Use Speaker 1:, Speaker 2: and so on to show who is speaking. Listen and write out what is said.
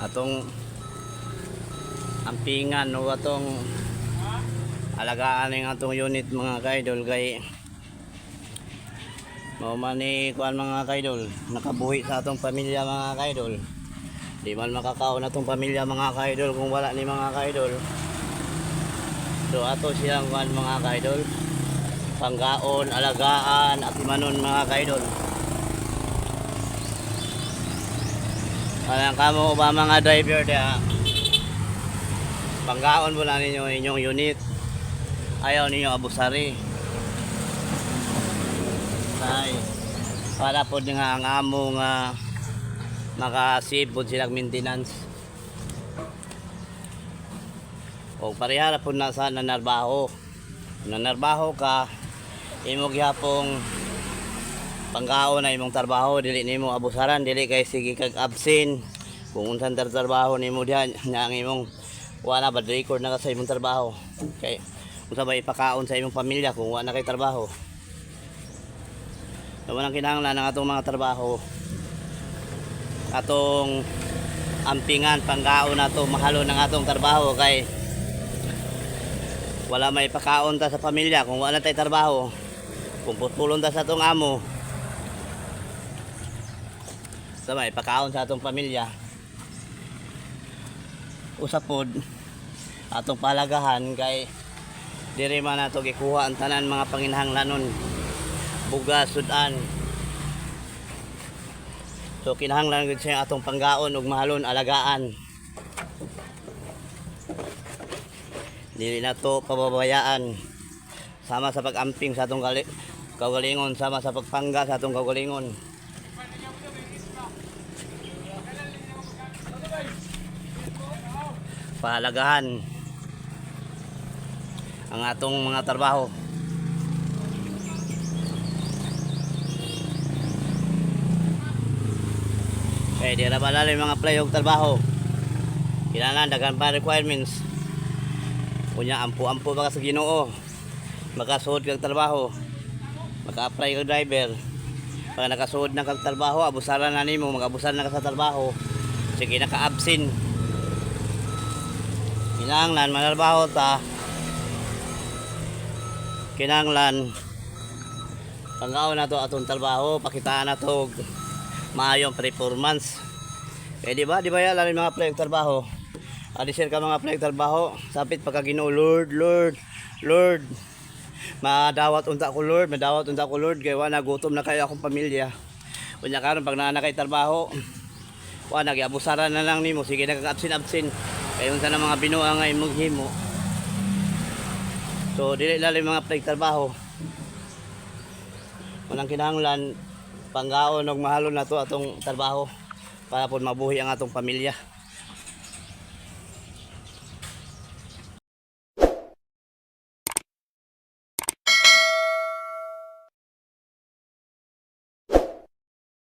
Speaker 1: Atong ampingan o atong alagaan ng atong unit, mga kaidol, kay mao man ni kuan, mga kaidol, nakabuhi sa atong pamilya, mga kaidol. Di man makakaon atong pamilya, mga kaidol, kung wala ni, mga kaidol. So ato siyang kuan, mga kaidol, panggaon, alagaan at imanon, mga kaidol. Alam kamo ba, mga driver diha, panggaon mo na ninyo inyong unit. Ayaw ninyo abusari. Ay, para po nga ang amo nga makasave po silang maintenance. O parehara po na sa nanarbaho. Nanarbaho ka, imo gihapong panggaon na imong trabaho, dili nimo abusaran, dili kay sige kag absent. Kung unsan trabaho nimo diha, nya ang imong wala bad record na ka sa imong trabaho. Kay unsa ba ipakaon sa imong pamilya kung wala na kay trabaho? So, walang kinahanglan ang atong mga trabaho. Atong ampingan, panggaon nato, mahalo ng atong trabaho kay wala may pakaon ta sa pamilya kung wala tay trabaho. Kung putulon ta sa atong amo, sa may pakaon sa atong pamilya. Usa pod atong palagahan kay diri man nato gikuha ang tanan mga panginahanglanon, bugas, sudan. So kinahanglan gud siya atong panggaon ug mahalon, alagaan. Dili na to pababayaan. Sama sa pag-amping sa atong kaugalingon, sama sa pagpangga sa atong kaugalingon. Pahalagahan ang atong mga trabaho. Kaya di ra balalo yung mga play og trabaho. Kailangan daghan pa requirements. Unya ampo-ampo ba ka sa Ginoo. Makasuod kag trabaho. Maka-apply kag driver. Pag nakasuod na kag trabaho, abusaran na nimo, mag-abusar na ka sa trabaho. Sige, naka-absent. Kinahanglan manarbaho ta. Kinahanglan panggaon na to atong trabaho, pakitaan na to og maayong performance. Eh di ba yan yung mga play trabaho? Adi sir ka mga play trabaho, sapit pagka Ginoo, "Lord, Lord, Lord. Madawat unta ko, Lord, madawat unta ko, Lord, kay wa na gutom na kayo akong pamilya." Unya karon pag naa na kay trabaho, wa na giabusaran na lang nimo, sige nagka-absent absent. Kay unsa na mga binuang nga imong himo. So dili lalo yung mga play trabaho. Walang kinahanglan panggaon og mahalon na to atong trabaho para po mabuhi ang atong pamilya.